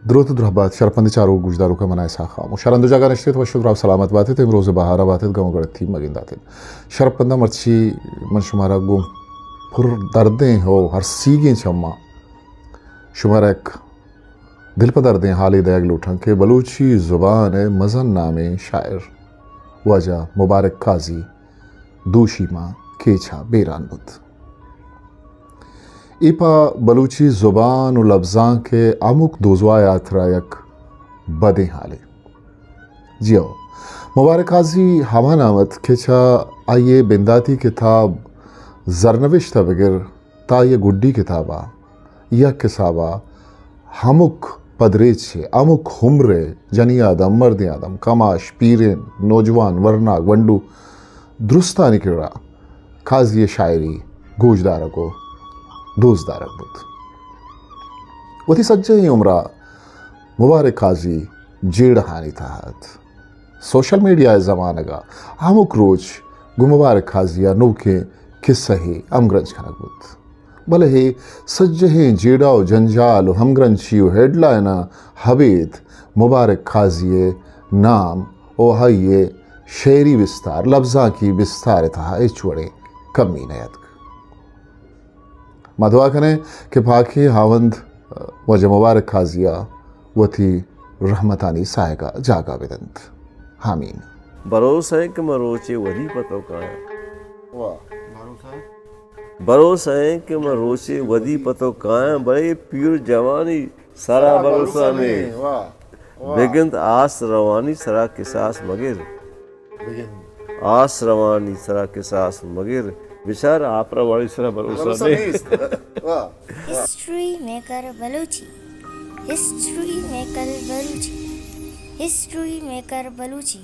دروت و درہبات شرپندیں چاروک گوشداروکاں، من اسحاق خاموش۔ شر انت و جاگہ نشتیت، وش و دراہ سلامت باتیت۔ امروز بہارا باتیت، گم و گڑتی مگنداتیت۔ شرپنداں مرچی من شمارا گوں پر دردیں و ہرسیگیں چماں شمارا یک دل پہ دردیں حالے دئیگ لوٹاں کہ بلوچی زبان ء مزن نامیں شاعر واجہ مبارک قاضی دوشی ماں کیچ ء بیران بوت۔ اے پہ بلوچی زبان و لبزانک ء ہمک دوزواہ ء ہاترا یک بدیں حالے۔ جی ہو، مبارک قاضی ہما نام ات کہ چہ آئی ء بنداتی کتاب زرنوشت ء بگر تا آئی ء گڈی کتاب ء یک حساب ء ہمک پدریچ ء، ہمک عمر ء جنی آدم، مردیں آدم، کماش، پیرین، نوجوان، ورنا، گونڈو، درستانی کرا قاضی ء شاعری گوشدارگ و دوستدارگ بوت۔ وتی سجہیں عمر ء مبارک قاضی جیڑہانی تہا ات۔ سوشل میڈیا ء زمانگ ء ہمک روچ گوں مبارک قاضی ء نوکیں کسہ ء ہمگرنچ کنگ بوت۔ بلے اے سجہیں جیڑہ و جنجال و ہمگرنچی و ہیڈلائناں ابید مبارک قاضی ء نام و آئی ء شعری بستار، لبزانکی بستار ء تہا ہچ وڑیں کمی نیاتک۔ ما دعا کنیں کہ پاکیں ہاوند واجہ مبارک قاضی ء وتی رحمتانی ساہگ ء جاگہ بدنت۔ آمین۔ بھروسہ ہے کہ من روچے ودی پہ تو کایاں۔ واہ۔ بھروسہ ہے کہ من روچے ودی پہ تو کایاں، بلے پیر جوانی سرا بھروسہ نے۔ واہ۔ واہ۔ بگند آس روانی سرا کساس مگر۔ بگند۔ آس روانی سرا کساس مگر، بچار آپ روانی سرا بھروسہ بھروسہ نے۔ نیست۔ واہ۔ واہ۔ History maker Balochi. History maker Balochi. History maker Balochi.